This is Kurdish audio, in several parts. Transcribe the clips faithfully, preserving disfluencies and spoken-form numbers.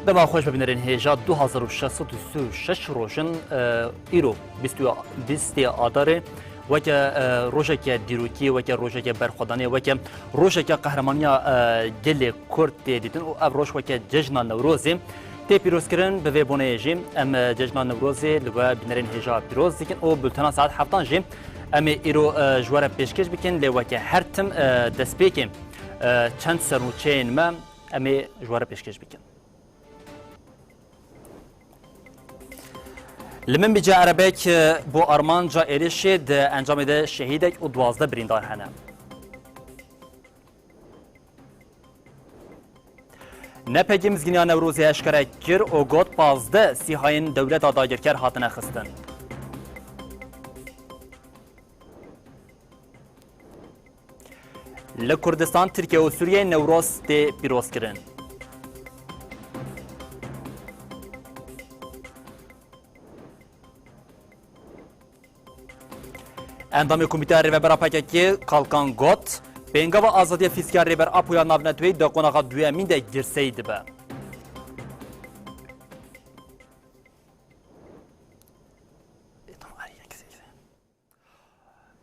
Dema xweş be bînerên hêja, du hazar û şeş sed û sî û şeş roj in, e, îro bîst û, bîstê Adarê, weke, e, rojeke dîrokî, weke rojeke berxwedanê, weke rojeke qehremanîya, e, gelê Kurd tê dîtin û ev roj weke cejna Newrozê tê pîrozkirin. Bi vê boneyê jî em, e, cejna Newrozê li we bînerên hêja pîroz dikin û bultena saet heftan jî em ê îro, e, ji we re pêşkêş bikin, lê weke her tim, e, destpêkê, e, çend sernûçeyên me em ê ji we re pêşkêş bikin. Li Minbicê erebek, e, bo armanca êrişê di encamê de şehîdek û duwazdeh birîndar hene. NPG'ê mizgîniya Newrozê eşkere kir û got, pazdeh sîhayên dewleta dagirker hatine xistin. Li Kurdistan, Tirkiye û Sûriyeyê Newroz tê pîrozkirin. Endamê Komîteya Rêvebera P K K Kalkan got, pêngava azadiya fîzîkî ya Rêber Apo ya navneteweyî di qonaxa duyemîn de girseyî dibe.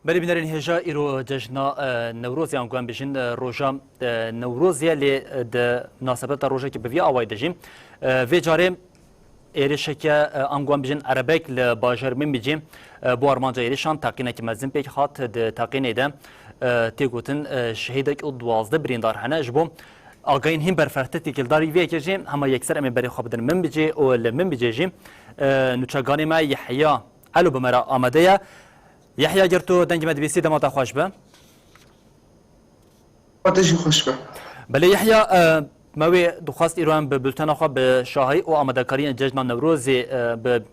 Belê bînerên hêja, îro cejna, e, Newrozê, ango em bêjin, e, roja, e, Newrozê ye, lê, e, di minasebeta rojekî bi vî awayî de jî, e, vê carê êrişeke, e, ango em bêjin erebek li bajarê Minbicê, e, bo armanca êrişan teqînekî mezin pêk hat. Di teqînê de, e, tê gotin, e, şehîdek û duwazdeh birîndar hene. Ji bo agahiyên hîn berfirehtir têkildarî vê yekê jî hema yekser em ê berê xwe bidin Minbicê û li Minbicê jî, e, nûçeganê me Yehya Elo bi me re amade ye. Yehya, ger tu dengê me dibîsî, dema te xweş be. Xwe te jî xweş be. Belê Yehya, e, me wê dixwest îro em bi bultena xwe bi şahî û amadekariyên Cejna Newrozê, e, bi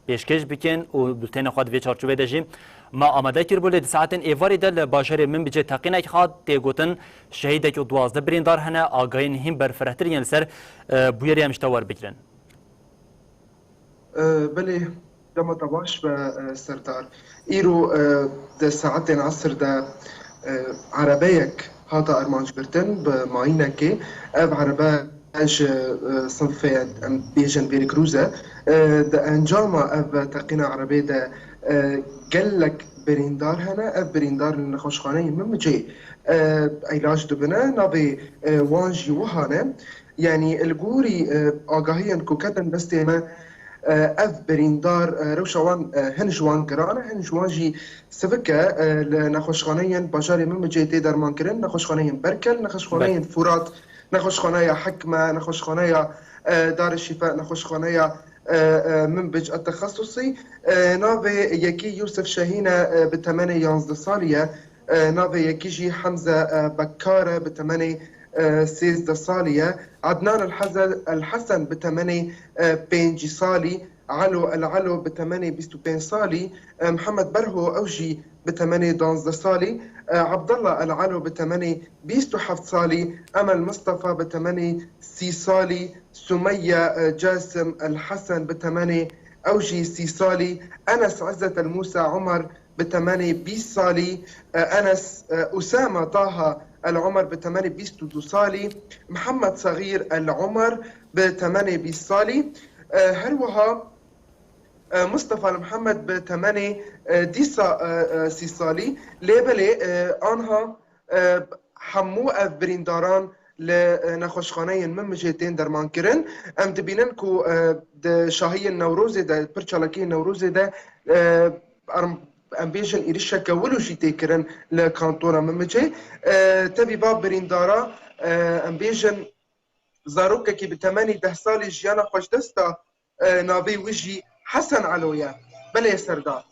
pêşkêş bikin û bultena xwe di vê çarçovê de jî me amade kiribû. Lê di saetên êvarî de li bajarê Minbicê teqînek hat, tê gotin şehîdek û duwazdeh birîndar hene, agahiyên hîn berfirehtir yên li ser, e, bûyerê em ji te werbigirin. E, belê, dema te baş be, e, Serdar. Îro, e, di saetên esir de, e, erebeyek hate armancgirtin bi mayînekê. Ev erebe ji, e, sinfê, em bêjin, Verîkrûz e. E, di encama ev teqîna erebê de, e, gelek birîndar hene. Ev birîndar li nexweşxaneyê Minbicê, e, îlac dibine. Navê, e, wan jî wiha ne. Yanî li gorî, e, agahiyên ku ketin destê me, e, ev birîndar, e, rewşa wan, e, hin ji wan giran e, hin ji wan jî sivik e, e, li nexweşxaneyên bajarê Minbicê tê dermankirin, nexweşxaneyên Berkel, nexweşxaneyên Furat, nexweşxaneya Hikme, nexweşxaneya, e, Darê Şîfa, nexweşxaneya, e, e, Minbic Etexesusî. E, navê yekî Yûsif Şehîn e, e, bi temenê yanzdeh salî ye. E, navê yekî jî Hemze, e, Bekkar e, bi temenê, e, sêzdeh salî ye. Ednan El Heze-, El Hesen bi temenê, e, pêncî salî. Elo El Elo bi temenê bîst û pênc salî. E, Mihemed Berho, ew jî bi temenê danzdeh salî. E, Abdullah El Elo bi temenê bîst û heft salî. Emel Mistefa bi temenê sî salî. Sumeyye, e, Casim El Hesen bi temenê ew jî sî salî. Enes Izzet El Musa Umar bi temenê bîst salî, e, Enes, e, Usama Taha El Omer bi temenê bîst û du salî, Mihemed Sagîr El Omer bi temenê bîst salî, e, her wiha, e, Mustafa El Mihemed bi temenê, e, dîsa, e, e, sî salî. Lê belê, e, anha, e, hemû ev birîndaran li, e, nexweşxaneyên Minbicê tên dermankirin. Em dibînin ku, e, di şahiyên Newrozê de, pir çalakiyên Newrozê de, e, erm-, em bêjin êrişeke wilo jî tê kirin li kantona Minbicê. E, tevî va birîndara, e, em bêjin zarokekî bi temenî deh salî jiyana xwe ji dest da, e, navê wî jî Hesen Elo ye. Belê Serdar.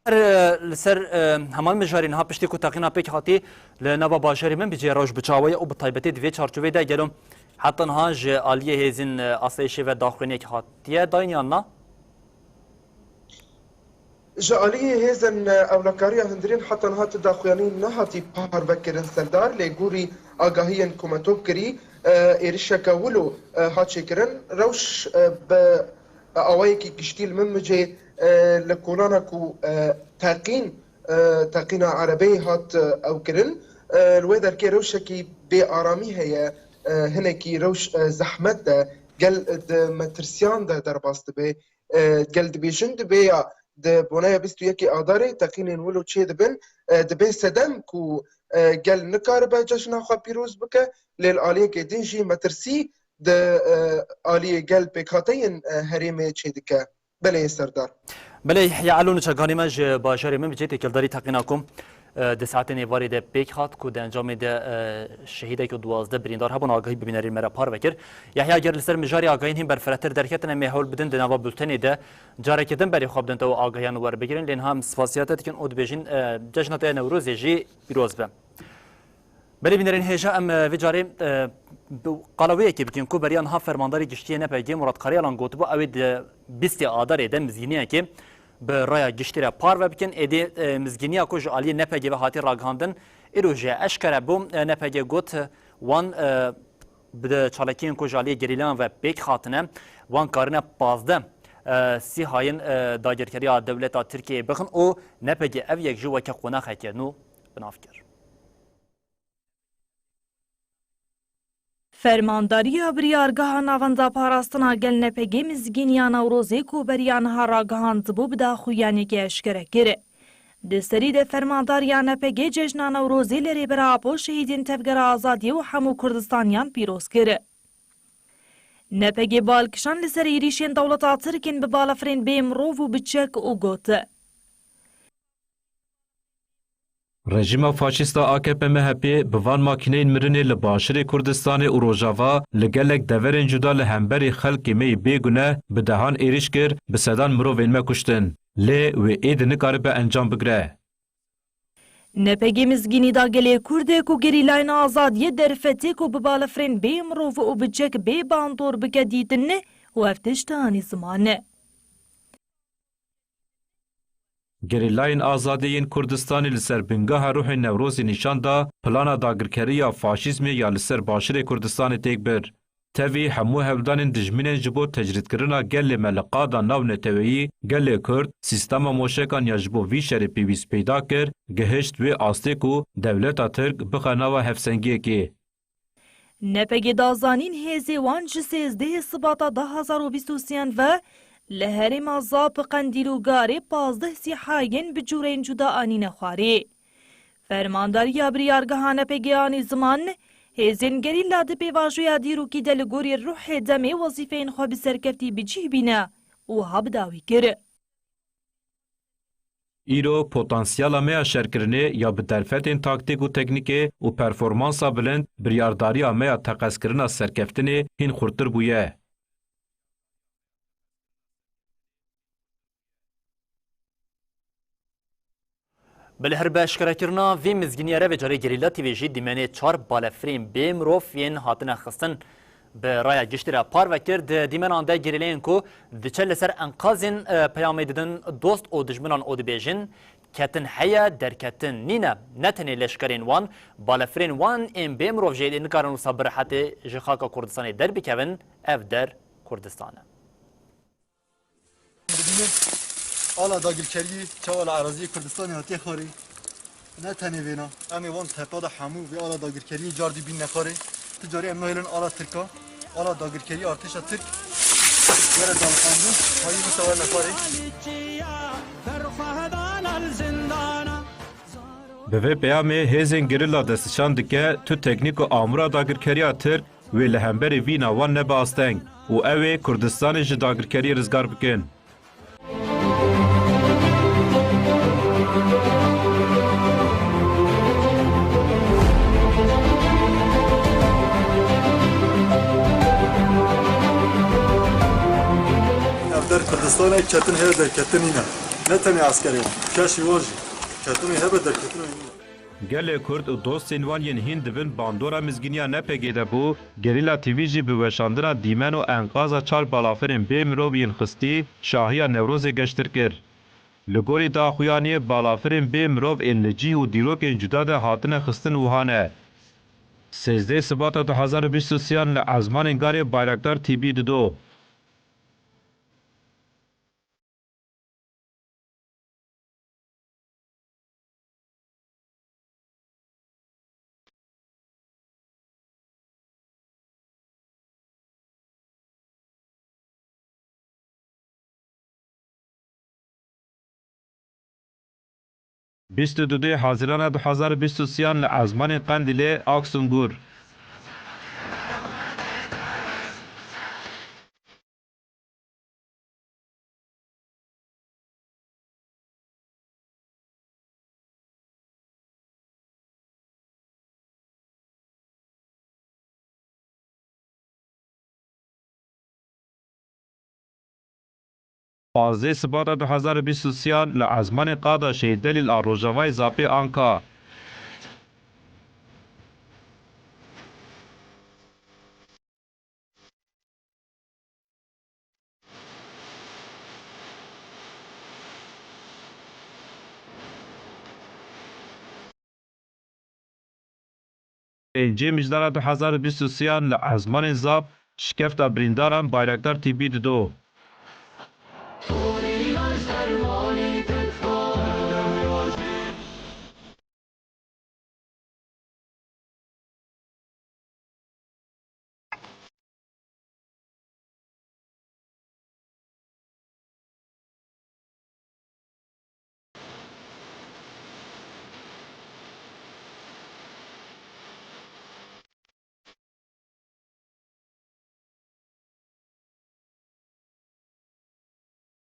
Her, e, li ser, e, heman mijarî niha piştî ku teqîna pêk hatî li nava bajarê Minbicê rewş bi çawa ye û bi taybetî di vê çarçovê de gelo heta niha ji aliyê hêzên, e, asayişê ve daxuyaniyek hatiye dayîn yan na? Ji aliyê hêzên, e, ewlekariya hundirîn heta niha tu daxuyanî nehatî parvekirin Serdar, lê gorî agahiyên ku me top kirî, e, êrişeke wilo, e, hat çêkirin. Rewş, e, bi awayekî giştî li Minbicê, e, li kolana ku, e, teqîn, e, teqîna erebeyê hat, e, ew kirin. E, li wê derkê rewşekî bêaramî heye, e, hinekî rewş, e, zehmet e. Gel di metirsiyan de derbas dibe. E, gel dibêjin dibê ya di boneya bîst û yekê Adarê teqînên wilo çê dibin, e, dibê sedem ku, e, gel nikaribe cejna xwe pîroz bike, lê li aliyekê din jî metirsî di, e, aliyê gel pêkhateyên, e, herêmê çêdike. Belê Serdar. Belê Yehya Elo, niçeganî me ji bajarê min bi cê têkildarî teqîna ku, e, di saetên êvarê de pêk hat ku di encamê de, e, şehîdek û duwazdeh birîndar hebûn, agahî bi bînerên me re parve kir. Yehya, ger li ser mijarê agahiyên hîn berfirehtir derketin, em ê hewl bidin di nava bultenê de carekê din berê xwe bidin te û agahiyan werbigirin. Lê niha em spasiya te dikin û dibêjin, e, cejna te ya Newrozê jî pîroz be. Belê bînerên hêja, em, e, vê carê, e, bi qala wê yekê bikin ku beriya niha fermandarê giştî yê N P G Murat Karayalan gotibû, ew ê di bîstê Adarê de mizgîniyekê bi raya giştî re parve bikin. Êdî, e, mizgîniya ku ji aliyê N P G ve hatiye ragihandin, îro jî eşkere bû. E, N P G got, e, wan, e, bi çalakiyên ku ji aliyê gerîlayan ve pêk hatine, wan karine pazdeh, e, sîhayên, e, dagirkeriya dewleta Tirkiyeyê bixin û N P G ev yek jî weke qonaxeke nû bi nav kir. Fermandariya Biryargeha Navenda Parastina Gel N P G mizgîniya Newrozê ku beriya niha ragihandibû, bi daxuyaniyekê eşkere kir. Di serî de Fermandariya N P G cejna Newrozê li Rêbera Apo, şehîdên Tevgera Azadiyê û hemû Kurdistaniyan pîroz kir. N P G bal kişand li ser êrîşên dewleta Tirk yên bi balafirên bê mirov û bi çek û got, Rejîma faşîst a A K P M H P bi van makîneyên mirinê li Başûrê Kurdistanê û Rojava li gelek deverên cuda li hemberî xelkê me yê bêgune bi dehan êrîş kir, bi sedan mirovên me kuştin. Lê wê êdî nikaribe encam bigire. N P G mizgînî da gelê Kurd e ku gerîlayên azadiyê derfetê ku bi balafirên bê mirov û bi çek bê bandor bike dîtin û ev tişt anî ziman. Gerîlayên azadî yên Kurdistanê li ser bingeha ruhê Newrozê nîşan da, plana dagirkerî ya faşîzmê ya li ser Başûrê Kurdistanê têk bir. Tevî hemû hevdanên dijminên ji bo tecrîdkirina gelê me li qada navneteweyî, gelê Kurd, sîstema moşekan ya ji bo vî şerê pêwîst peyda kir, gihişt wê astê ku dewleta Tirk bixe nava hevsengiyekê. N P G da zanîn hêzê wan ji sêzdehê Sibata du hazar û bîst û sêyan ve li herêma Zap, Qendîl û Garê pazdeh sîhayên bi cûreyên cuda anîne xwarê. Fermandariya Biryargeha N P G anî ziman, hêzên gerîla di pêvajoya dîrokî de li gorî ruhê demê wezîfeyên xwe bi serkeftî bi cih bîne û wiha bi dawî kir. Îro potansiyela me ya şerkirinê ya bi derfetên taktîk û teknîkê û performansa bilind biryardariya me ya teqezkirina serkeftinê hîn xurttir bûye. Belê her bi eşkerekirina vê mizgîniyê re vê carê Gerîla T V jî dîmenê çar balefirên bê mirov yên hatine xistin bi raya giştî re parve kir. Di dîmenan de gerîleyên ku diçe li ser enqazên, e, peyamê didin dost û dijminan û dibêjin, ketin heye, derketin nîne. Ne tenê leşkerên wan, balefirên wan ên bê mirov jî nikarin wisa bi rehetê ji xaka Kurdistanê derbikevin, ev der Kurdistan e. Dibînin ala dagirkeriyê çawa li eraziyê Kurdistanê hatiye xwarê. Ne tenê vêna. Em ê wan tepa de hemû vê ala dagirkeriyê cardî bînine xwarê. Tu carî em nahêlin ala Tirka. Ala dagirkeriyê artêşa Tirk were daliqandin. Hayî wisa werne xwarê. Bi vê peyamê hêzên gerîla destnîşan dike tu teknîk û amûra dagirkeriya Tirk wê li hemberî vîna wan nebe asteng û ew ê Kurdistanê ji dagirkeriyê rizgar bikin. Ev der Kurdistan e, ketin heye derketin nîne. Ne tenê eskerê wan, keşî wan jî. Ketinê hebe derketinê nîne. Gelê Kurd û dostên wan yên hîn di bin bandora mizgîniya N P G de bû, Gerîla T V jî bi weşandina dîmen û enqaza çar balafirên bê mirov yên xistî, şahiya Newrozê geştir kir. Li gorî daxuyaniyê balafirên bê mirov ên li cih û dîrokên cuda de hatine xistin wiha ne. Sêzdeh Sibata du hazar û bîst û sêyan li ezmanên Garê Bayraktar T B dido. Bîst û duduyê Hezîrana du hezar û bîst û sêyan li ezmanên Qendîlê, Aksungur. Pazdeh Sibata du hezar û bîst û sêyan li ezmanê Qadaşê Delîl a Rojavayê Zapê Anka. Pêncê Mijdara du hezar û bîst û sêyan li ezmanên Zap şikefta birîndaran Bayraktar T B dido.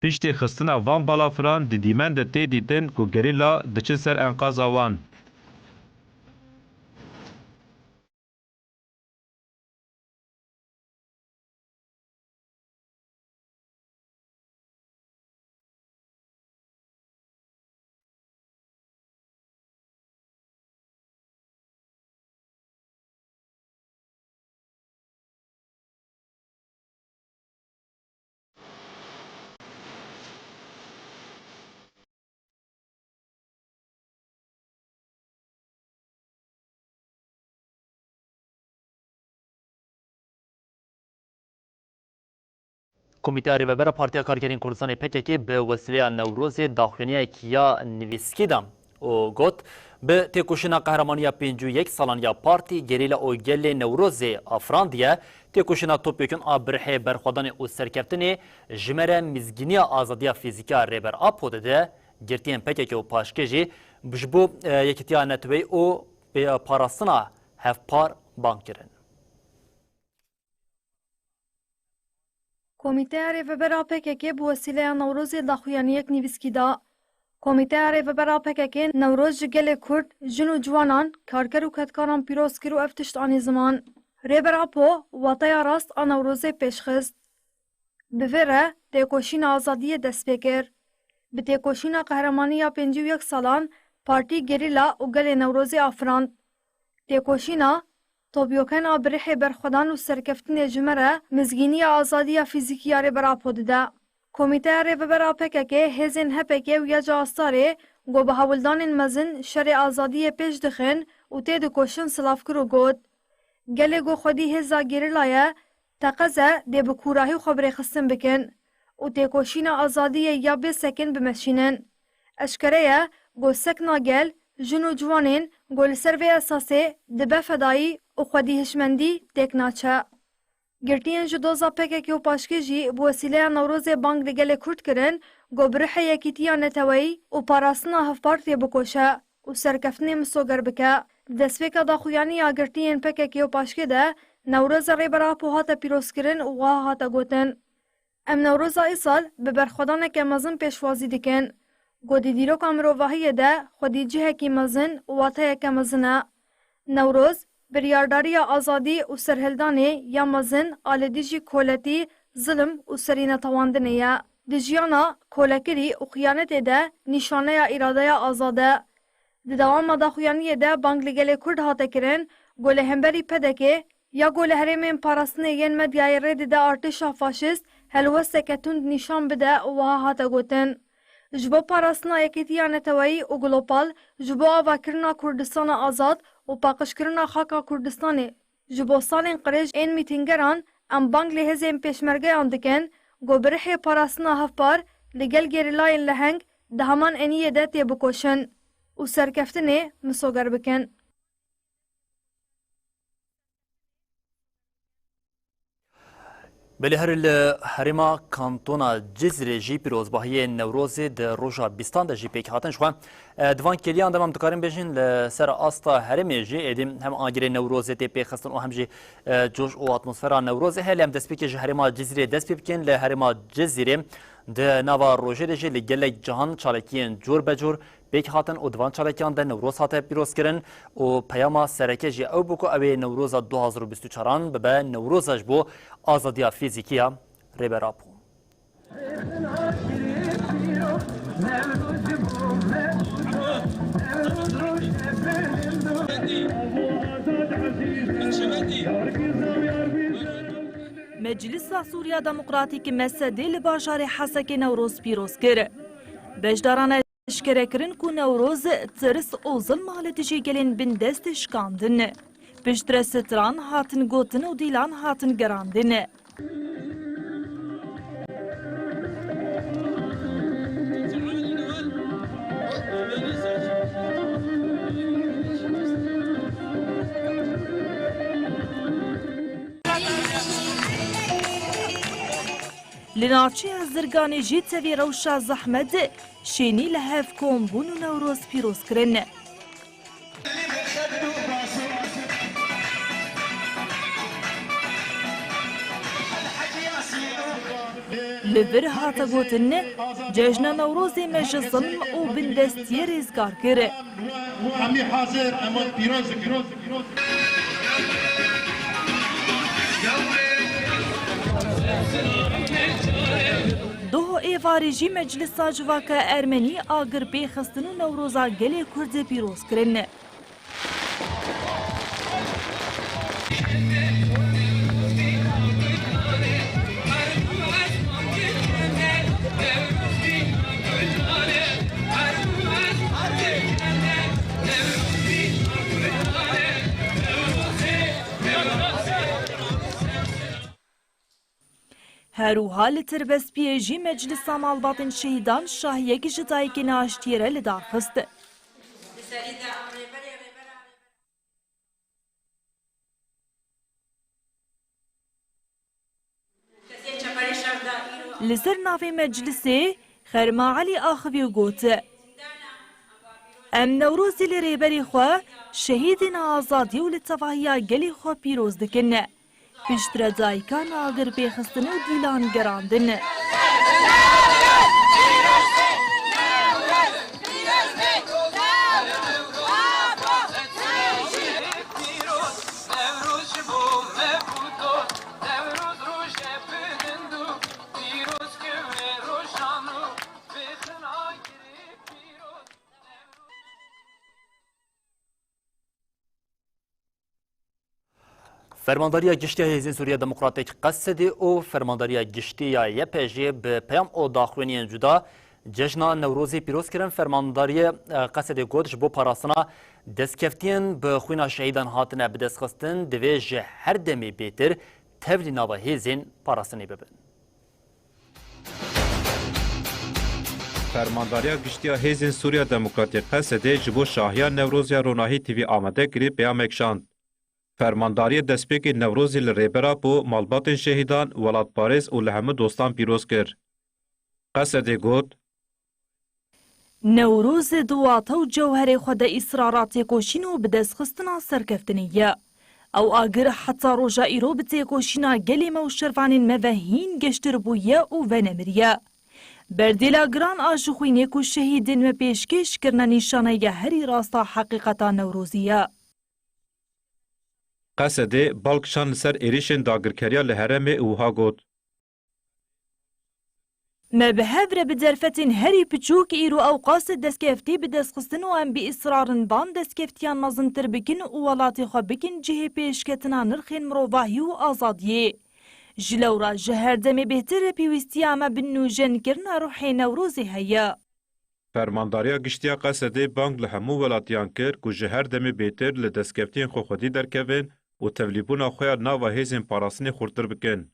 Piştî xistina van balafiran di dîmen de tê dîtin ku gerîla diçin ser enqaza wan. Komîteya Rêvebera Partiya Karkerên Kurdistanê P K K bi wesîleya Newrozê daxuyaniyek ya nivîskî da û got, bi têkoşîna qehremanî ya pêncî û yek salan ya partî, gerîla û gelê Newrozê afirandiye, têkoşîna topyekûn a birihê berxwedanê û serkeftinê ji me re mizgîniya azadiya fîzîkî ya Rêber Apo dide, girtiyên P K K û paşkê jî ji bo, e, yekîtiya neteweyî û pê-, parastina hevpar bang kirin. Komîteya Rêvebera P K K bi wesîleya Newrozê daxuyaniyek nivîskî da. Komîteya Rêvebera P K K Newroz ji gelê Kurd, jin û ciwanan, karker û kedkaran pîroz kir û ev tişt anî ziman. Rêber Apo wateya rast a Newrozê pêş xist. Bi vê re têkoşîna azadiyê dest pê kir. Bi têkoşîna qehremanî ya pêncî û yek salan partî, gerîla û gelê Newrozê afirand. Têkoşîna topyekûn a birihê berxwedan û serkeftinê ji me re mizgîniya azadiya fîzîkî ya Rêber Apo dide. Komîteya Rêvebera P K K, hêzên H P K û YCA Astarê ku bi hewldanên mezin şerê azadiyê pêş dixin û têdikoşin silav kir û got, gelê ku xwedî hêza gerîla ye, teqez e dê bi kûrahî xwe bi rêxistin bikin û têkoşîna azadiyê ya bê sekin bimeşînin. Eşkere ye ku sekna gel, jin û ciwanên ku li ser vê esasê dibe fedayî û xwedî hişmendî têk naçe. Girtiyên ji doza P K K û paşkê jî bi wesîleya Newrozê bang li gelê Kurd kirin ku bi ruhê yekîtiya neteweyî û parastina hevpar têbikoşe û serkeftinê misoger bike. Di destpêka daxuyanî ya girtiyên P K K û paşkê de Newroza Rêber Apo hate pîrozkirin û wiha hate gotin, Em Newroza îsal bi berxwedaneke mezin pêşwazî dikin. Ku di dîroka mirovahiyê de xwedî cihekî mezin û wateyeke mezin e. Newroz, biryardariya azadî û serhildanê ya mezin a li dijî koletî, zilm û serînetewandinê ye. Di jiyana kolekirî û xiyanetê de nîşaneya îradeya azad e. Di dewama daxuyaniyê de bang li gelê Kurd hate kirin, ku li hemberî P D K ya ku li herêmên parastinê yên medyayê rê dide artêşa faşîst helwesteke tund nîşan bide û wiha hate gotin, Ji bo parastina yekîtiya neteweyî û global, ji bo avakirina Kurdistana azad û paqijkirina xaka Kurdistanê, ji bo salên qirêj ên mîtîngeran em bang li hêzên pêşmergeyan dikin, ku bi rihê parastina hevpar li gel gerîlayên leheng di heman eniyê de têbikoşin û serkeftinê misoger bikin. Belê, her li herêma kantona Cizîrê jî pîrozbahiyên Newrozê di roja bîstan de jî pêk hatin. Ji xwe, e, di van kêliyan de em dikarin bêjin, li ser asta herêmê jî êdî hem agirê Newrozê tê pêxistin û hem jî, e, coş û atmosfera Newrozê heye. Lê em destpêkê ji herêma Cizîrê dest pê bikin. Li herêma Cizîrê di nava rojê de jî li gelek cihan çalakiyên cor be cor pêk hatin û di van çalakiyan de Newroz hate pîrozkirin û peyama sereke jî ew bû ku ew ê Newroza du hazar û bîst û çaran bibe Newroza ji bo azadiya fîzîkî ya Rêber Apo. Meclisa Sûriya Demokratîk, M S D, li bajarê Hesekê Newroz pîroz kir. Beşdaran eşkere kirin ku Newroz tirs û zilma li dijî gelên bindest şikandin. Piştre stran hatin gotin û dîlan hatin gerandin. Li navçeya Zirganê jî tevî rewşa zehmet, şênî li hev kombûn û Newroz pîroz kirin. Li vir hate gotin, Cejna Newrozê me ji zilm û bindestiyê rêzgar kir. Hemî hazir, em pîroz dikin. Doh êvarê jî Meclisa Civaka Ermenî agir pê xistin û Newroza gelê Kurdê pîroz kirin. Her wiha li Tirbespiyê jî Meclisa Malbatên Şehîdan şahiyek ji dayikên aştiyê re li dar xist. Li ser navê meclisê Xerma Elî axivî û got, Em Newrozê li rêberê xwe, şehîdên azadî û li tevahiya gelê xwe pîroz dikin. Piştre dayikan agir pêxistin û dîlan gerandin. Fermandariya Giştî ya Hêzên Sûriya Demokratîk, Qesedê, û Fermandariya Giştî ya Y P G bi peyam û daxuyaniyên cuda cejna Newrozê pîroz kirin. Fermandariyê, e, Qesedê got, ji bo parastina destkeftiyên bi xwîna şehîdan hatine bidestxistin, divê ji her demê bêtir tevlî nava hêzên parastinê bibin. Fermandariya Giştî ya Hêzên Sûriya Demokratîk, Qesedê, ji bo şahiya Newroz ya Ronahî T V amade kirî, peyamek şand. Fermandariyê destpêkê Newrozê li Rêber Apo, malbatên şehîdan, welatparêz û li hemû dostan pîroz kir. Qesedê got, Newroz di wate û cewherê xwe de îsrara têkoşîn û bidestxistina serkeftinê ye. Ew agir heta roja îro bi têkoşîna gelê me û şervanên me ve hîn geştir bûye û venemiriye. Berdêla giran a ji xwînê ku şehîdên me pêşkêş kirine nîşaneyeke herî rast a heqîqeta Newrozê ye. Qesedê bal kişand li ser êrîşên dagirkeriya li herêmê û wiha got, Me bi hev re bi derfetên herî piçûk îro ewqas destkeftî bi dest xistin û em bi îsrar in van destkeftiyan mezintir bikin û welatê xwe bikin cihê pêşketina nirxên mirovahî û azadiyê. Ji lewra ji her demê bêhtir pêwîstiya me bi nûjenkirina ruhê Newrozê heye. Fermandariya Giştî ya Qesedê bang li hemû welatiyan kir ku ji her demê bêtir li destkeftiyên xwe xwedî derkevin û tevlîbûna xwe ya nava hêzên parastinê xurtir bikin.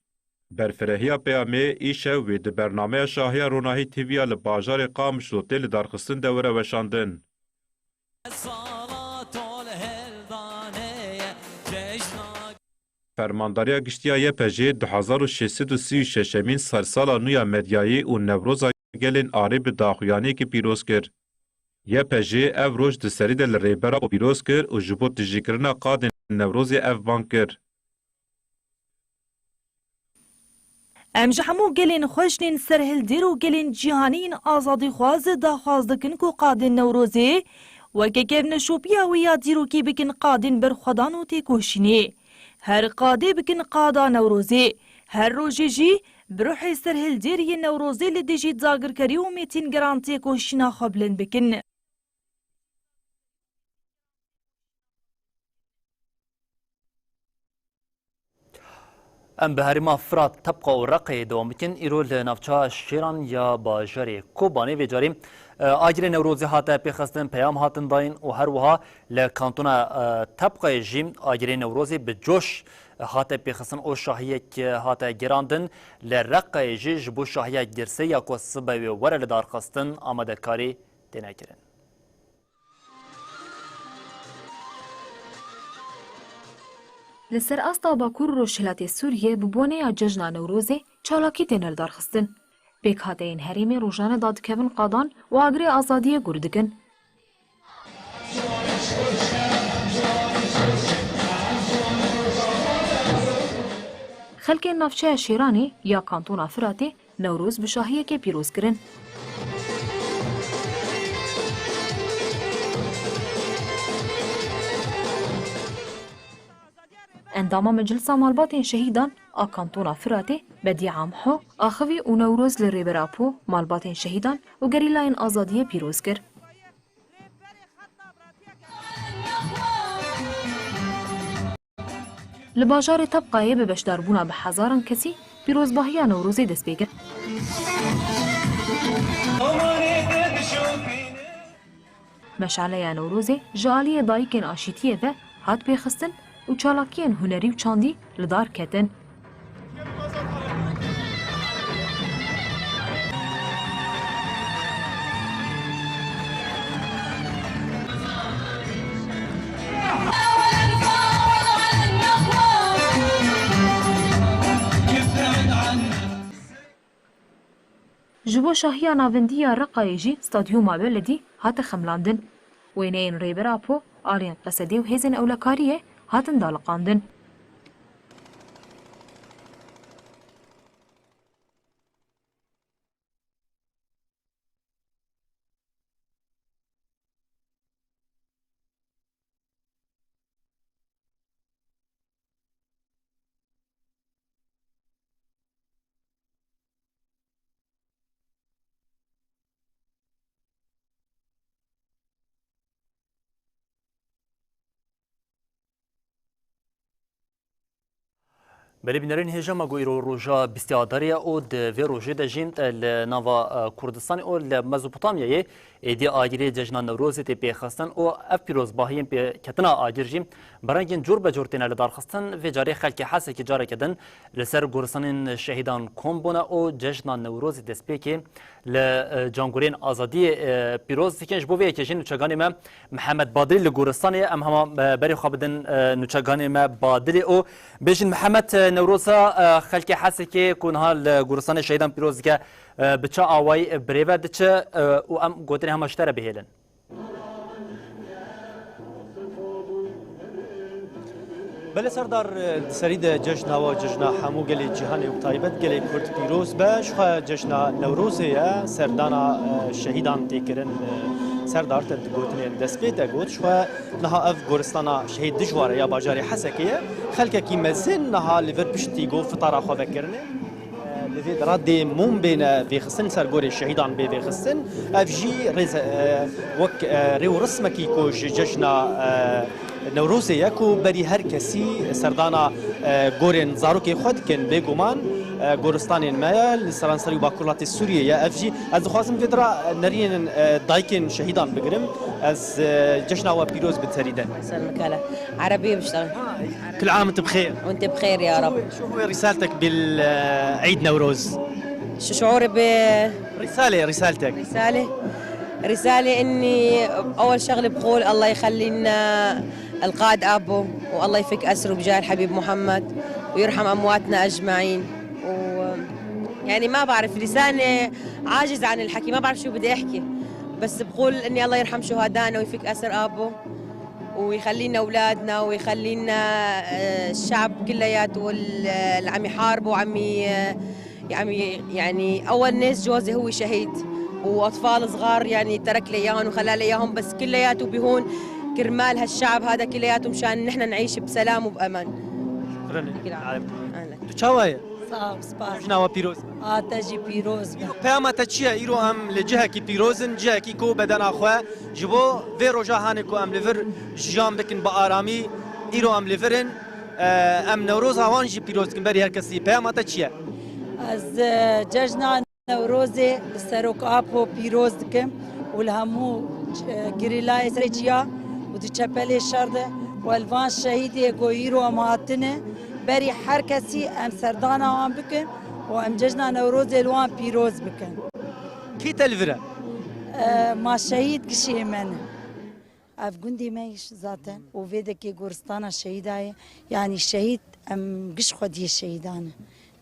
Berfirehiya peyamê îşev wê di bernameya Şahiya Ronahî T V ya li bajarê Qamişlo tê lidarxistin de were weşandin. Fermandariya Giştî ya Y P G du hezar û şeş sed û sî û şeşemîn sersala nû ya medyayê û Newroza gelên Arê bi daxuyaniyekî pîroz kir. Y P G ev roj di serî de li Rêber Apo pîroz kir û ji bo tijîkirina qadên Newrozê ev bang kir. Em ji hemû gelên xweşnên serhildêr û gelên cîhanî yên azadîxwaz daxwaz dikin ku qadên Newrozê weke kevneşopiya wê ya dîrokî bikin qadên berxwedan û têkoşînê. Her qadê bikin qada Newrozê. Her rojê jî bi ruhê serhildêr yên Newrozê li dijî dagirkerî û mêtîngeran têkoşîna xwe bilind bikin. Em bi herêma Firat, Tebqa û Reqeyê dewam bikin. Îro li navçeya Şêran ya bajarê Kobanê vê carî, e, agirê Newrozê hate pêxistin, peyam hatin dayîn û her wiha li kantona, e, Tebqayê jî agirê Newrozê bi coş hate pêxistin û şahiyek hate girandin. Li Reqeyê jî ji bo şahiya girsê ya ku sibe wê were lidarxistin amadekarî têne kirin. Li ser asta Bakur û Rojhilatê Sûriyê bi boneya Cejna Newrozê çalakî têne lidarxistin. Pêkhateyên herêmê rojane dadikevin qadan û agirê azadiyê gur dikin. Xelkên navçeya Şêranê ya kantona Firatê Newroz bi şahiyekê pîroz kirin. Endama Meclisa Malbatên Şehîdan a Kantona Firatê Bedîa Miho axivî û Newroz li Rêber Apo, malbatên şehîdan û gerîlayên azadiyê pîroz kir. Li bajarê Tebqayê bi beşdarbûna bi hezaran kesî pîrozbahiya Newrozê dest pê kir. Meşaleya Newrozê ji aliyê dayikên aşîtiyê ve hat pêxistin û çalakiyên hunerî û çandî li dar ketin. Ji bo şahiya navendî ya Reqayê jî stadyuma Weledî hate xemlandin. Wêneyên Rêber Apo, aliyên Qesedê û hêzên ewlekariyê hatin daliqandin. Belê bînerên hêja me, ku îro roja bîstê Adarê ye û di vê rojê de jî, e, li nava, e, Kurdistanê û li Mezopotamyayê êdî agirê Cejna Newrozê tê pêxistin û ev pîrozbahiyên pêketina agir jî bi rengên cor be cor têne lidarxistin. Vê carê xelkê Hesekê careke din li ser goristanên şehîdan kom bûne û Cejna Newrozê destpêkê li, e, cangorên azadiyê, e, pîroz dikin. Ji bo vê yekê jî nûçeganê me Mihemed Badilî li goristanê ye. Em hema, e, berê xwe bidin, e, nûçeganê me Badilî û bêjin, Mihemed, e, Newroza, e, xelkê Hesekê ku niha li goristanê şehîdan pîroz dike, e, bi çi awayî, e, birêve diçe, e, û em gotinê hema ji te re bihêlin. Belê Serdar, di serî de cejna we, cejna hemû gelê cîhanê û bi taybet gelê Kurd pîroz be. Ji xwe cejna Newrozê ye, serdana, e, şehîdan tê kirin. E, Serdar, te di gotinên destpê te got, ji xwe niha ev goristana şehîd Dijwar e ya bajarê Hesekê ye. Xelkekî mezin niha li vir piştî ku fitara xwe vekirine. Li vê dera dê mûm bêne vêxistin, ser gorê şehîdan bê vêxistin. Ev jî rêze-, e, wek, e, rê û rismekî ku ji cejna, e, Newrozê ye ku berî her kesî serdana, e, gorên zarokê xwe dikin. Bêguman, e, goristanên me ye, li seranserî û bakur welatê Sûriyê ye. Ev jî ez dixwazim vê dera nerînên, e, dayikên şehîdan bigirim. Ez, e, cejna we pîroz bit serî de. سلمك هلا. عربية بشتغل. كل عام وانت بخير. وانت بخير يا رب. شو هو رسالتك بالعيد نوروز؟ شو شعوري ب رسالة، رسالتك. رسالة؟ رسالة إني أول شغلة بقول الله يخلي لنا القائد أبو، والله يفك أسره بجاه الحبيب محمد، ويرحم أمواتنا أجمعين. و، يعني، ما بعرف، لساني عاجز عن الحكي، ما بعرف شو بدي أحكي، بس بقول إني الله يرحم شهدائنا ويفك أسر أبو، ويخلينا أولادنا ويخلينا، آه، الشعب كلياته وال-، اللي عم يحاربوا وعم ي-، يعني، يعني، أول ناس جوزي هو شهيد، وأطفال صغار، يعني، ترك لي إياهم وخلى لي إياهم، بس كلياته بيهون كرمال هالشعب هذا كلياته، مشان نحن نعيش بسلام وبأمان. Şükran. Şükran. Alem. Aynen. Tu çawa ye? Sağ ol, spas. Cejna we pîroz be. A te jî pîroz be. Peyama te çi ye? Îro em li cihekî pîroz in, cihekî ku bedena xwe ji bo vê roja hanê ku em li vir jiyan bikin bi aramî, îro em li vir in. E, em Newroza wan jî pîroz dikin berî her kesî. Peyama te çi ye? Ez, e, cejna Newrozê li Serok Apo pîroz dikim û li hemû, e, gerîlayê serê çiya û di çepelê şer de û li van şehîdê ku îro em hatine, berî her kesî em serdana wan bikin û em cejna Newrozê li wan pîroz bikin. Kî te li vir e? E, ma şehîd gişê me ne. Ev gundê me yî zaten û vê dekê goristana şehîda ye. Yanî şehîd em giş xwediyê şehîdan e.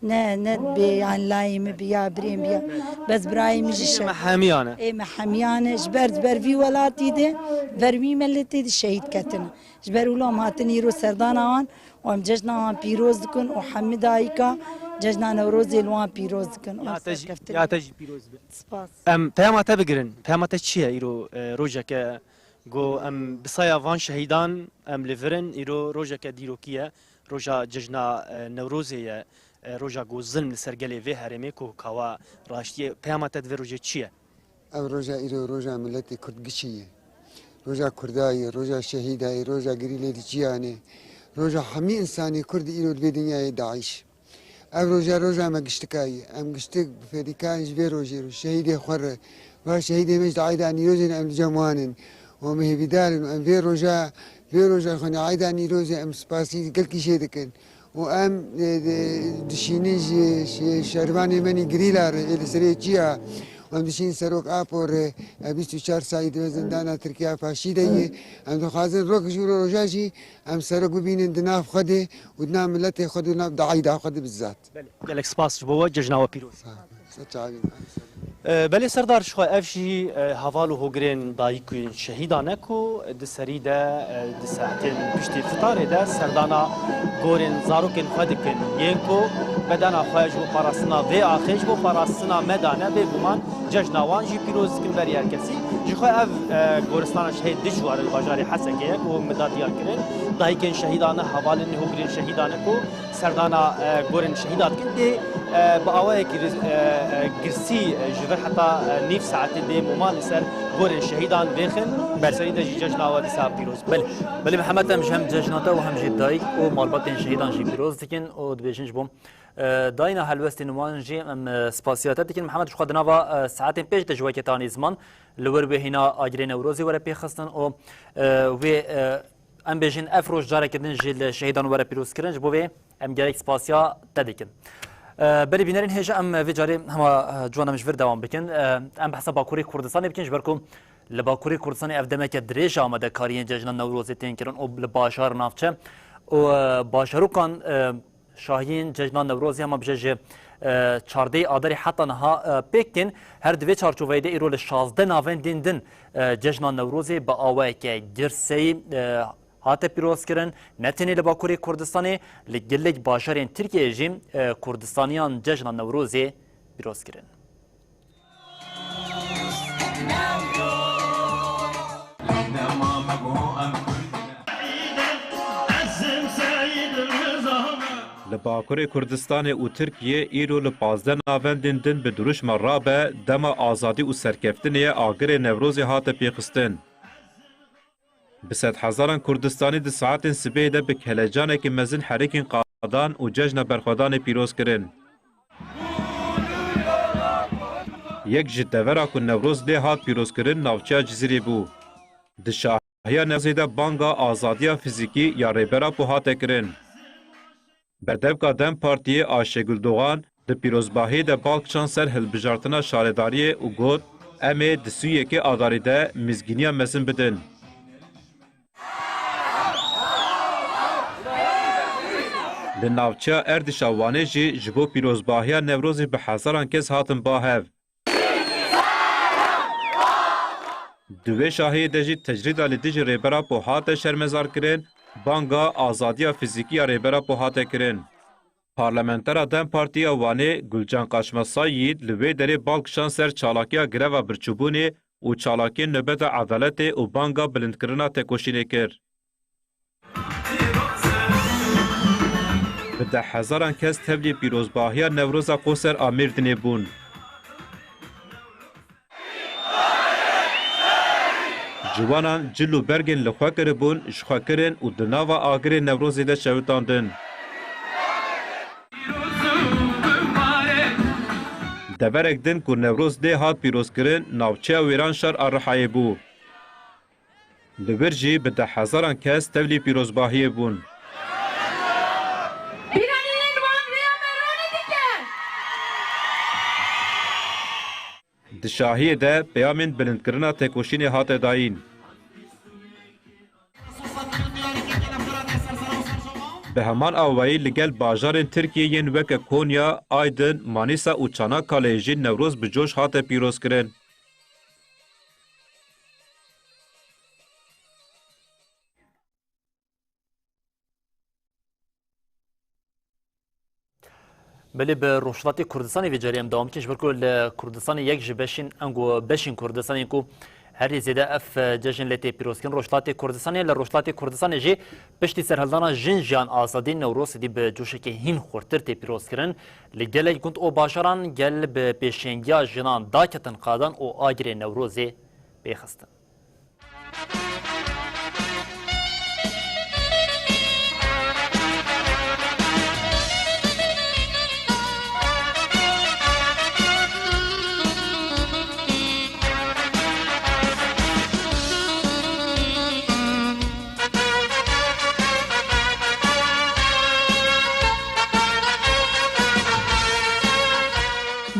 Ne, ne bê yan layê min bi ya birên bi ya. Bes birayê min jî şe-, me hemiyane. Ê me hemiyane. Ji ber, ji ber vî welatî de, ver vî milletê de şehîd ketine. Ji ber wilo em hatin îro serdana wan û em cejna wan pîroz dikin û hemî dayika cejna Newrozê li wan pîroz dikin. Ya te jî, ya te jî pîroz be. Spas. Em peyama te bigirin. Peyama te çi ye îro, e, rojeke Go em bi saya van şehîdan em li vir in, îro rojeke dîrokî ye, roja cejna, e, Newrozê ye, e, roja ku zilm li ser gelê vê herêmê ku kawa raştiyê. Peyama te di vê rojê çi ye? Ev roja îro roja miletê Kurd giçî ye. Roja Kurda ye, roja şehîda ye, roja gerîlê li Çiyanê, roja hemî însanê Kurd îro li vê dinyayê daîş. Ev roja roja me giştika ye. Em giştik bi fedîkan ji vê rojê re, şehîdê xwe re. Va şehîdê me ji di eyda Nîrozê re em li cem wan in. Û em hêvîdar in. Em vê roja, vê roja xwe ne eyda Nîrozê em spasî gelkî jê dikin. Û em, e, di-, dişînin ji, ji şervanê me nî girîla re, ê li serê çiya. Û em dişînin Serok Apo re, e, bîst û çar sayî di zindana Tirkiya faşî de ye. Em dixwazin rok ji roja jî Em serok bibînin di nav xwe de û di nav miletê xwe de û nav daîda xwe de bizat. Belê. Gelek spas ji bo we, cejna we pîroz. Sağ ol. Ser çavê me. Ee, belê Serdar, ji xwe ev jî, e, heval û hogirên dayikên şehîdan e ku di serî de, e, di saetên piştî fitarê de serdana gorên zarokên xwe dikin. Yên ku bedena xwe ji bo parastina vê axê, ji bo parastina me dane, bêguman cejna wan jî pîroz dikin berî her kesî. Ji xwe ev, e, goristana şehîd Dijwar li bajarê Hesekê ye ku min da diyar kirin. Dayikên şehîdan e, hevalên hogirên şehîdan e ku serdana, e, gorên şehîda dikin. Dê, e, bi awayekî ri-, e, e, girsî, e, ji vir heta, e, nîv saetê dê mûman li ser gorên şehîdan vêxin. Belê. Serî de jî cejna we dîsa pîroz. Belê. Belê Mihemed, em ji hem cejna te û hem jî dayik û malbatên şehîdan jî pîroz dikin û dibêjin ji bo E, dayîna helwestên wan jî em, e, spasiya te dikin. Mihemed, ji xwe di nava, e, saetên pêş de ji we ketanî ziman, li wir wê hîna agirê Newrozê were pêxistin û, e, wê, e, em bêjin ev roj careke din jî li şehîdan were pîrozkirin. Ji bo vê em gelek spasiya te dikin. E, berî bînerên hêja em vê carê hema, e, ciwan em ji vir dewam bikin. E, em behsa Bakurê Kurdistanê bikin, ji ber ku li Bakurê Kurdistanê ev demeke dirêj e amadekariyên cejna Newrozê tên kirin û li bajar navçe û, e, bajarokan, e, Şahiyên cejna Newrozê hema bije ji, e, çardehê Adarê heta niha, e, pêk tên. Her di vê çarçoveyê de îro li şazdeh navendên din, e, cejna Newrozê bi awayeke girseyî, e, hate pîrozkirin. Ne tenê li Bakurê Kurdistanê, li gelek bajarên Tirkiyeyê jî, e, Kurdistaniyan cejna Newrozê pîroz kirin. Li Bakurê Kurdistanê û Tirkiyê îro li pazdeh navendên din bi dirûşma Rabe dema azadî û serkeftinê ye agirê Newrozê hate pêxistin. Bi sedhezaran Kurdistanî di saetên sibehê de bi kelecanekî mezin herikên qadan û cejna berxwedanê pîroz kirin. Yek ji devera ku Newroz lê hat pîrozkirin navçeya Cizîrê bû. Di şahiya Newrozê de banga azadiya fizîkî ya Rêber Apo hate kirin. Berdevka DEM Partiyê Ayşegül Doğan di pîrozbahiyê de bal kişand ser hilbijartina şaredariyê û got, Em ê di sî û yekê Adarê de mizgîniya mezin bidin. Li navçeya Erdîşa Wanê jî ji bo pîrozbahiya Newrozê bi hezaran kes hatin ba hev. Di wê şahiyê de jî tecrîda li dijî Rêber Apo hate şermezarkirin, banga azadiya fîzîkî ya Rêber Apo hate kirin. Parlamentera DEM Partî ya Wanê Gulcan Qaçma Sayîd li wê derê bal kişand ser çalakiya greva birçîbûnê û çalakiyên Nobeta Edaletê û banga bilindkirina tekoşînê kir. Bi deh hezaran kes tevlî pîrozbahiya Newroza Qoser a Mêrdînê bûn. Ciwanan cil û bergên li xwe kiribûn, ji xwe kirin û di nava agirê Newrozê de şewitandin. Deverek din ku Newroz dê hat pîrozkirin, navçeya Wêranşar a Rihayê bû. Li wir jî bi deh hezaran kes tevlî pîrozbahiyê bûn. Bîranînên wan rêya me ronî dike. Di şahiyê de peyamên bilindkirina tekoşînê hate dayîn. Bi heman awayî li gel bajarên Tirkiyê yên weke Konya, Aydin, Manîsa û Çanakkale jî Newroz bi coş hate pîrozkirin. Belê, bi Rojhilatê Kurdistanê vê carî em dewam dikin, ji ber ku li Kurdistanê yek ji beşên, ango beşên Kurdistanê ku herî zêde ev cejn lê tê pîrozkirin, Rojhilatê Kurdistanê ye. Li Rojhilatê Kurdistanê jî piştî serhildana Jin Jiyan Azadî Newroz êdî bi coşekê hîn xurtir tê pîrozkirin. Li gelek gund û bajaran gel bi pêşengiya jinan daketin qadan û agirê Newrozê pêxistin.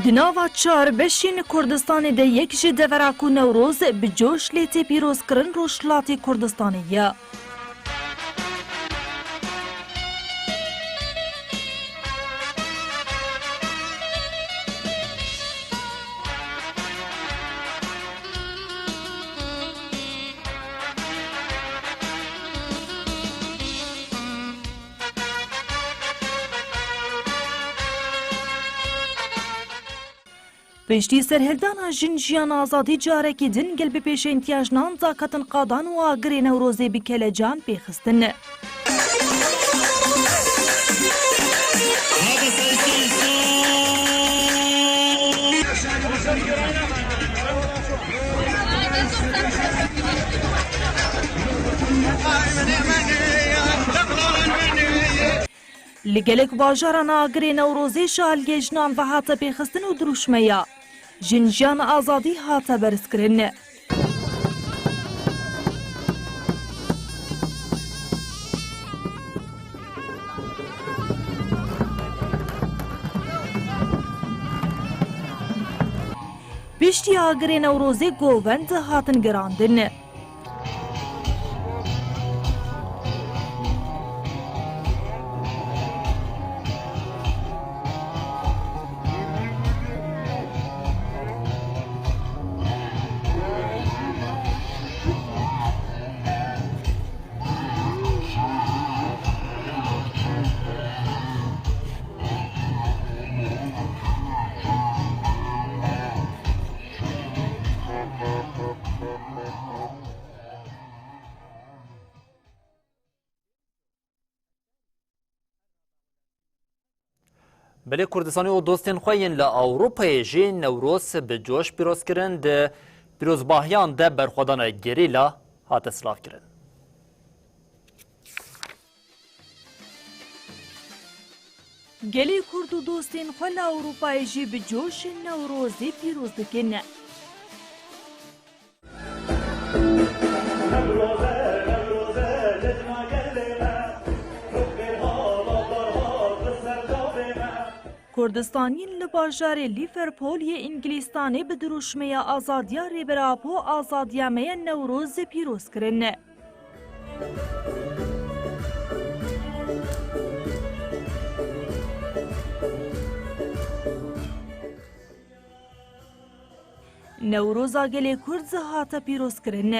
Di nava çar beşên Kurdistanê de yek ji devera ku Newroz bi coş lê tê pîrozkirin Rojhilatê Kurdistanê ye. Piştî serhildana Jin Jiyan Azadî carekî din gel bi pêşengtiya jinan daketin qadan û agirê Newrozê bi kelecan pêxistin. Li gelek bajaran agirê Newrozê ji aliyê jinan ve hate pêxistin û dirûşmeya Jin Jiyan Azadî hate berzkirin. Piştî agirê Newrozê govend hatin girandin. Belê Kurdistanê û dostên xwe yên li Ewropayê jî Newroz bi coş pîroz kirin. Di pîrozbahiyan de berxwedana gerîla hate silavkirin. Gelê Kurd û dostên xwe li Ewropayê jî bi coş Newrozê pîroz dikin. Kurdistaniyên li bajarê Liverpool yê Îngilîstanê bi dirûşmeya Azadiya Rêber Apo, Azadiya me ye Newroz pîroz kirin. Newroza gelê Kurd zî hate pîrozkirin.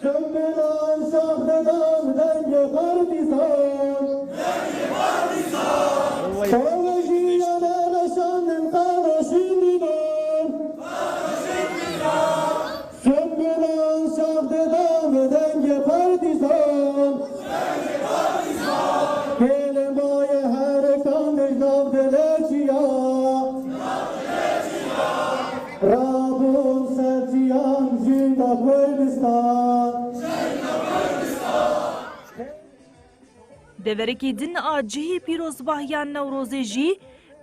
Sembûlan şax dedan dengê Xortîsan. Pawejî ya me reşandin qana şindînan. Sembûlan şax dedan dengê Xortîsan. Kêlemayê herêkan dij nav dilê çiya. Rabûn ser çiyan jînda Kurdistan. Deverekî din a cihê pîrozbahiya Newrozê jî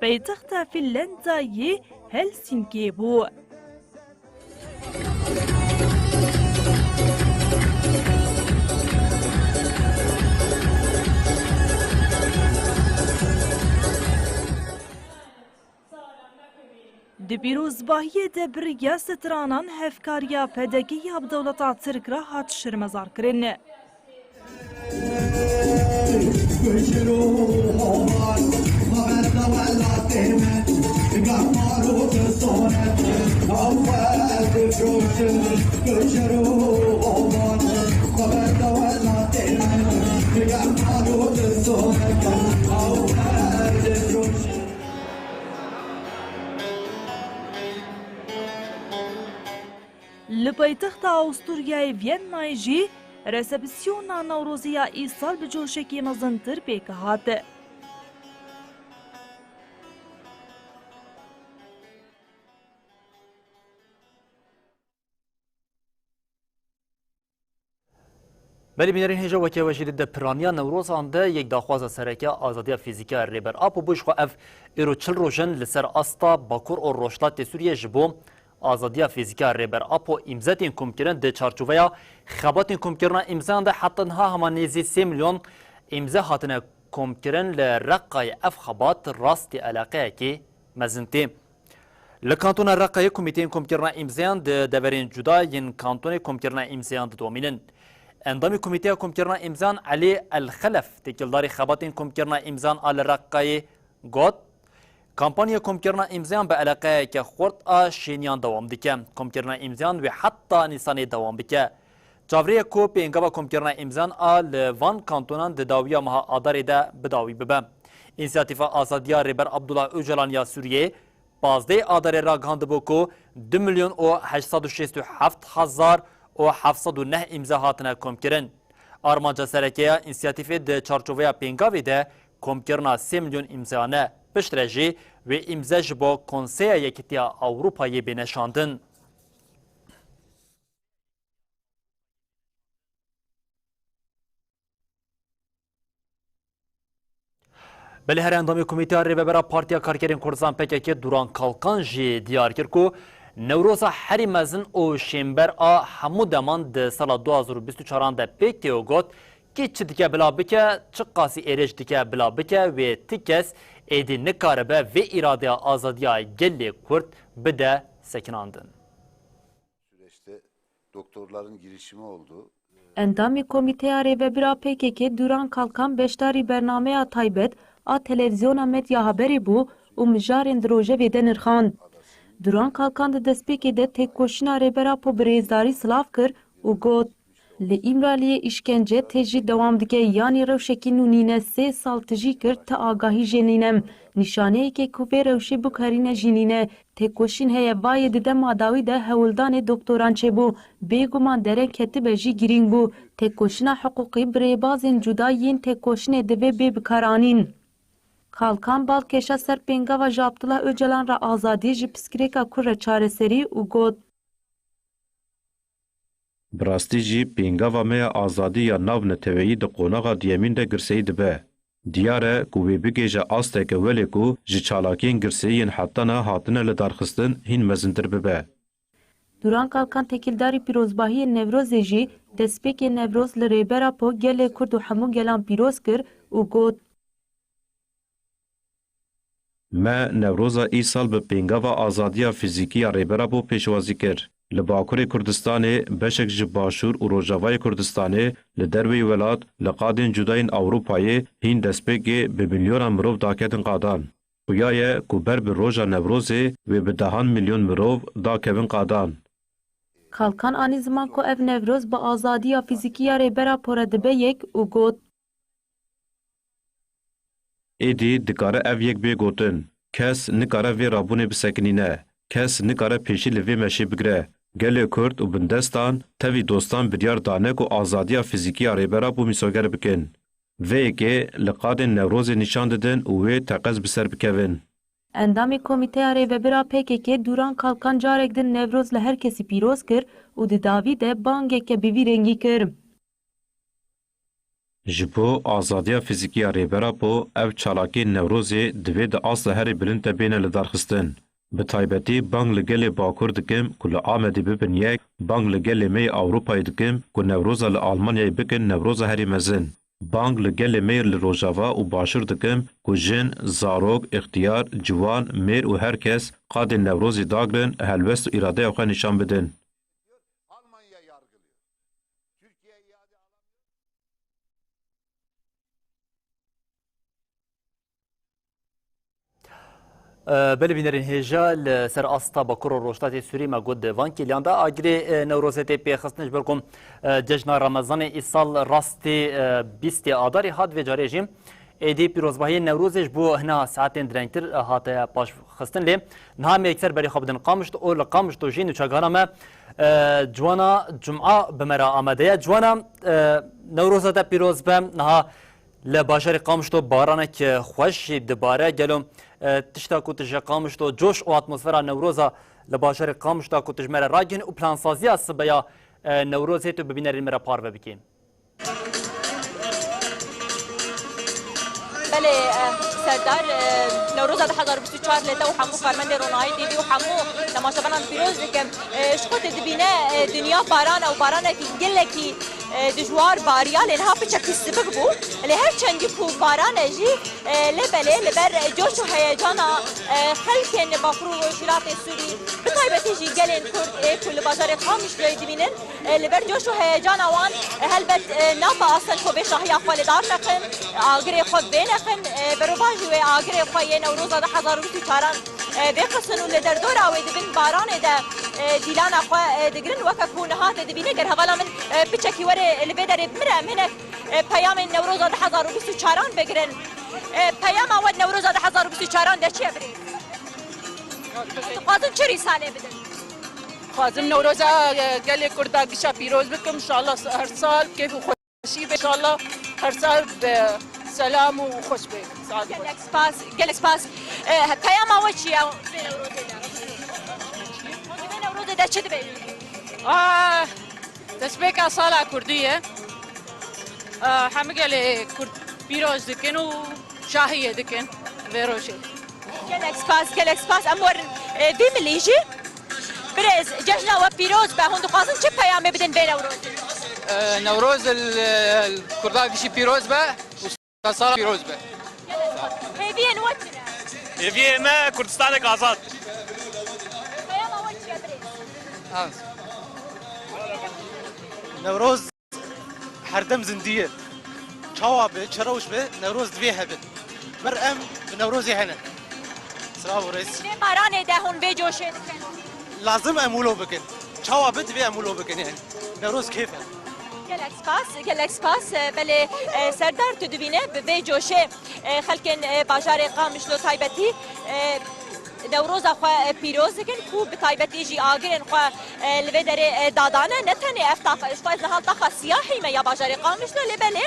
paytexta Fînlendayê Helsinkê bû. Di pîrozbahiyê de bi riya stranan hevkariya P D K ya bi dewleta Tirk re hat şermezarkirin. Li paytexta Awisturyayê Vîyennayê jî resepsiyona Newrozê ya îsal bi coşekî mezintir pêk hat. Belê bînerên hêja, weke we jî dide piraniya Newrozan de yek daxwaza sereke azadiya fîzîkî ya Rêber Apo bû. Ji xwe ev îro çil roj in li ser asta Bakur û Rojhilatê Sûriyê ji bo azadiya fîzîkî ya Rêber Apo îmze tên komkirin. Di çarçoveya xebatên komkirina îmzeyan de heta niha hema nêzî sê milyon îmze hatine komkirin li Reqayê. Ev xebat rastî eleqeyekî mezin tê. Li Kantona Reqayê komîteyên komkirina îmzeyan di deverên cuda yên kantonê komkirina îmzeyan didomînin. Endamê Komîteya Komkirina Îmzeyan Elî El Xelef têkildarî xebatên komkirina îmzeyan a li Reqayê got, kampanya komkirina îmzeyan bi eleqeyeke xurt a şêniyan dewam dike. Komkirina îmzeyan wê heta Nîsanê dewam bike. Çavrê ye ku pêngava komkirina îmzeyan a li van kantonan di dawiya meha Adarê de bi dawî bibe. Însiyatîfa Azadiya Rêber Abdullah Ocalan ya Sûriyê pazdehê Adarê ragihandibû ku du milyon û heşt sed û şêst û heft hezar û heft sed û neh îmze hatine komkirin. Armanca sereke ya însiyatîfê di çarçoveya pêngavê de komkirina sê milyon îmzeyan e. Piştre jî wê îmze ji bo Konseya Yekîtiya Ewropayê bêne şandin. Belê here endamê Komîteya Rêvebera Partiya Karkerên Kurdistan P K K Duran Kalkan jî diyar kir ku Newroza herî mezin û şênber a hemû deman di sala du hazar û bîst û çaran de pêk tê û got, kî çi dike bila bike, çi qasî êrîş dike bila bike, wê ti kes êdî nikaribe vê îradeya azadiya gelê Kurd bide sekinandin. Süreçte doktorların girişimi oldu. Endamê Komîteya Rêvebir a P K K Duran Kalkan beşdarî bernameya taybet a Televîzyona Medya Haberê bû û mijarên di rojevê de nirxand. Duran Kalkan di destpêkê de têkoşîna Rêber Apo bi rêzdarî silav kir û got, li Îmraliyê îşkence tê jî dewam dike, yanî rewşekî nû nîne, sê sal tijî kir, ti agahî jê nîne. Nîşaneyeke ku vê rewşê bikarîne jî nîne. Têkoşîn heye, va yê di dema dawî de hewldanê doktoran çêbû. Bêguman dereng ketibe jî girîng bû. Têkoşîna hiqûqî bi rêbazên cuda yên têkoşînê divê bê bikaranîn. Kalkan bal kêşa ser pêngava ji Abdullah Ocalan re azadî, ji pirsgirêka Kurd re çareserî û got, Bi rastî jî pêngava me ya azadî ya navneteweyî di qonaxa duyemîn de girseyî dibe. Diyar e ku wê bigihêje asteke welê ku ji çalakiyên girseyî yên heta niha hatine lidarxistin hîn mezintir bibe. Duran Kalkan têkildarî pîrozbahiyên Newrozê jî destpêkê Newroz li Rêber Apo gelê Kurd û hemû gelan pîroz kir û got, Me Newroza îsal bi pêngava azadiya fîzîkî ya Rêber Apo pêşwazî kir. Li Bakurê Kurdistanê, beşek ji Başûr û Rojavayê Kurdistanê, li derveyî welat, li qadên cuda yên Ewropayê hîn destpêkê bi milyonan mirov daketin qadan. Xuya ye ku ber bi roja Newrozê wê bi dehan milyon mirov dakevin qadan. Kalkan anî ziman ku ev Newroz bi azadiya fîzîkî ya Rêber Apo re dibe yek û got. Êdî dikare ev yek bê gotin. Kes nikare vê rabûnê bisekinîne. Kes nikare pêşî li vê meşê bigire. Gelê Kurd û bindestan tevî dostan biryar dane ku azadiya fîzîkî ya Rêber Apo mîsoger bikin. Vê yekê li qadên Newrozê nîşan didin û wê teqez bi ser bikevin. Endamê Komîteya Rêvebir a P K K Duran Kalkan carek din Newroz li her kesî pîroz kir û di dawî de bangeke bi vî rengî kir. Ji bo azadiya fîzîkî ya Rêber Apo, ev çalakiyên Newrozê divê di asta herî bilind de bêne lidarxistin. Bi taybetî bang li gelê Bakur dikim ku li Amedê bibin yek, bang li gelê me yê Ewropayê dikim ku Newroza li Almanyayê bikin Newroza herî mezin. Bang li gelê me yê li Rojava û Başûr dikim ku jin, zarok, îxtiyar, ciwan, mêr û her kes qadên Newrozê dagrin, helwest û îradeya xwe nîşan bidin. Belê bînerên hêja li ser asta Bakur û Rojhilatê Sûrî me got di van kêliyan de agirê Newrozê tê pêxistin ji ber ku cejna Remezanê îsal rastî bîstê Adarê hat, vê carê jî êdî pîrozbahiyê Newrozê ji bo hina saetên direngtir hate paşxistin lê niha em ê yekser berê xwe bidin Qamişlo û li Qamişlo jî nûçegihana me Ciwana Cuma bi me re amade ye. Ciwana Newroza te pîroz be niha Li bajarê Qamişlo baranek xweş jî dibare. Gelo tişta ku tu ji Qamişlo coş û atmosfera Newroza li bajarê Qamişlo ku tu ji me re ragihîn û plansaziya sibeya Newrozê tu bi bînerên me re parve bikî? Belê Serdar, Newroza du hezar û bîst û çar li te û hemû karmendê Ronahî T V û hemû temaşevanan pîroz dikim. Ji xwe tu dibîne dinya baran e û baranekî gelekî dijwar bariya, lê niha piçekî sibik bû. Lê her çendî ku baran e jî, lê belê li ber coş û heyecana xelkên Bakur û Rojhilatê Sûrî, bi taybetî jî gelên Kurd ê ku li bajarê Qamişloyê dimînin, li ber coş û heyecana wan, helbet, napasin ku vê şahiya xwe li dar nexin, agirê xwe vê nexin, berovajî wê agirê xwe yê Newroza du hezar û bîst û çaran vêxisin û li derdora wê di bin baranê de dîlana xwe digirin. Weke ku niha te dibîne, ger hevala min piçekî were li vê derê bimire, em hinek peyamên Newroza du hezar û bîst û çaran bigirin. Peyama we di Newroza du hezar û bîst û çaran de çi ye birêz? Dixwazin çi rîsalê bidin? Dixwazim Newroza gelê Kurda gişa pîroz bikim. Înşallah her sal keyf û xweş. Şî be, înşallah her sal be selam û xweş be. Saet xweş. Gelek spas, gelek spas. Eh, peyama we çi ye vê Newrozê de? Hûn di vê Newrozê de çi dibêjin? Ah, destpêka sala Kurdî ye. Ah, hemî gelê Kurd pîroz dikin û şahiyê dikin vê rojê. Gelek spas, gelek spas. Em werin, e, vî milî jî. Birêz, cejna we pîroz be. Hûn dixwazin çi peyamê bidin vê Newrozê? Ee, Newroz li, li Kurda gişî pîroz be û sala pîroz be. Hêviyên we çi ne? Hêviyê me Kurdistanek azad. Peyama we çi ye birêz? Newroz herdem zindî ye. Çawa be, çi rewş be, Newroz divê hebe. Mir em bi Newrozê hene. Sira û rêz. Vê baranê de hûn vê coşê dikin. Lazim em wilo bikin. Çawa be divê em wilo bikin yani. Newroz keyf e. Gelek spas, gelek spas. Belê, e, Serdar, tu dibîne bi vê coşê, e, xelkên, e, bajarê Qamişlo taybetî, e, Newroza xwe, e, pîroz dikin ku bi taybetî jî agirên xwe, e, li vê derê, e, dadane. Ne tenê ev taxa, ji xwe ez niha li taxa siyahî me ya bajarê Qamişlo, lê belê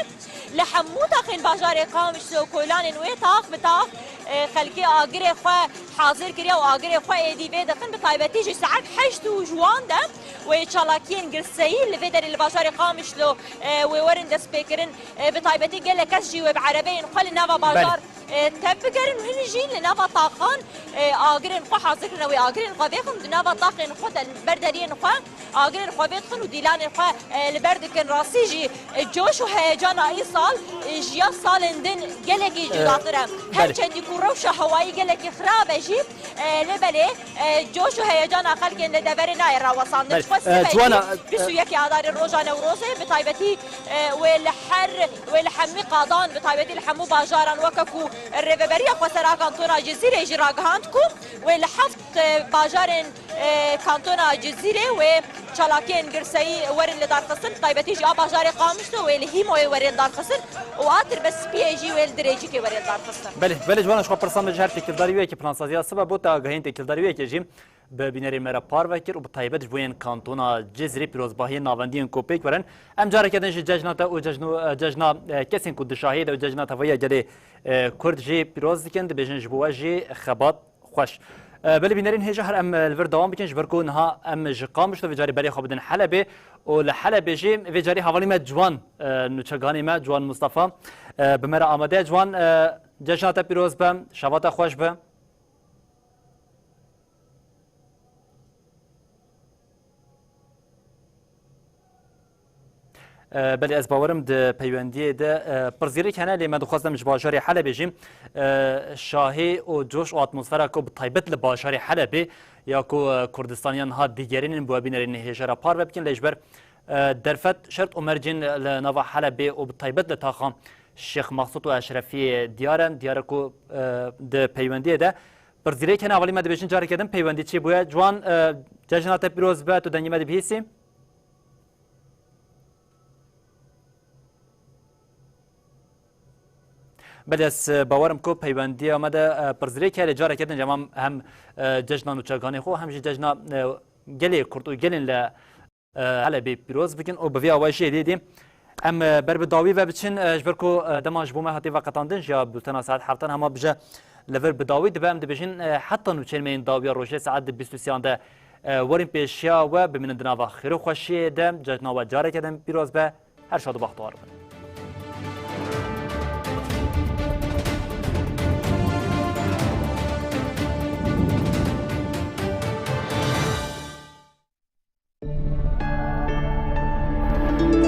li hemû taxên bajarê Qamişlo, kolanên wê tax bi tax, e, xelkê agirê xwe hazir kiriye û agirê xwe êdî vê dixin. Bi taybetî jî saet heşt û ji wan de wê çalakiyên girseyî li vê derê li bajarê Qamişlo, e, wê werin destpêkirin. E, bi taybetî gelek kes jî wê bi erebeyên xwe li nava bajar, e, tev bigerin û hin jî li nava taxan, e, agirên xwe hazir kirine. Wê agirên xwe vêxin di nava taxên xwe de li ber deriyên xwe agirên xwe vêdixin û dîlanên xwe, e, li ber dikin. Rastî jî, e, coş û heyecana îsal, e, ji ya salên din gelekî cudatir e. Her çendî ku rewşa hewayî gelekî xirab e jî, e, lê belê, e, coş û heyecana xelkên li deverê nayê rawesandin. Belê. Ji xwe, e, sibekî, bîst û yekê Adarê roja Newrozê, bi taybetî, e, wê li her, wê li hemî qadan, bi taybetî li hemû bajaran weke ku Rêveberiya Xwesera Kantona Cizîrê jî ragihand ku wê li heft, e, bajarên, e, Kantona Cizîrê wê çalakiyên girseyî werin lidarxistin, bi taybetî jî a bajarê Qamişlo wê li Hîmoyê werin lidarxistin û a Tirbe Spiyê jî wê li Dirêcikê werin lidarxistin. Belê, belê, ciwanan, ji xwe pirsan me ji her têkildarî wê yekê plansaziya sibe bo te agahiyên têkildarî wê yekê jî bi bînerên me re parve kir û bi taybet ji bo yên kantona Cizîrê pîrozbahiyên navendiyên ku pêk werin. Em careke din ji cejna te û cejno-, cejna, e, kesên ku di şahiyê de û cejna tevayî ya gelê, e, Kurd jî pîroz dikin, dibêjin ji bo we jî xebat xweş. E, belê bînerên hêja her em, e, li vir dewam bikin, ji ber ku niha em ji Qamişlo vê carî berê xwe bidin Helebê û li Helebê jî vê carî hevalî me Ciwan, e, nûçeganê me Ciwan Mustafa, e, bi me re amade ye. Ciwan, e, cejna te pîroz be, şeva te xweş be. E, belê, ez bawerim di peywendiyê de, e, pirsgirêk hene, lê me dixwest em ji bajarê Helebê jî, e, şahî û coş û atmosfera ku bi taybet li bajarê Helebê ya ku, e, Kurdistaniyan ha digerînin bo bînerên hêja re parve bikin, lê ji ber, e, derfet şert û mercên li nava Helebê û bi taybet li taxa Şêx Mexsûd û Eşrefiyê diyar in. Diyar e ku, e, di peywendiyê de pirsgirêk hene, hevalî me dibêjin careke din peywendî çê bûye. Ciwan, e, cejna te pîroz be, tu dengê me dibihîsî. Belê, ez, e, bawerim ku peywendiya me de, e, pirsgirêk heye, lê careke din jî em hem, e, cejna nûçeganê xwe, hem jî cejna, e, gelê Kurd û gelên li, e, Helebê pîroz bikin û bi vî awayî jî êdî êdî em, e, ber bi dawî ve biçin, e, ji ber ku, e, dema ji bo me hatiye veqetandin, ji ya bultena saet heftan hema bije li vir bi dawî dibe, em dibêjin, e, heta nûçeyên me yên dawiya rojê saet di bîst û sêyan de, e, werin pêşiya we, bimînin di nava xêr û xweşiyê de, cejna we careke din pîroz be, her şad û bextewar bin.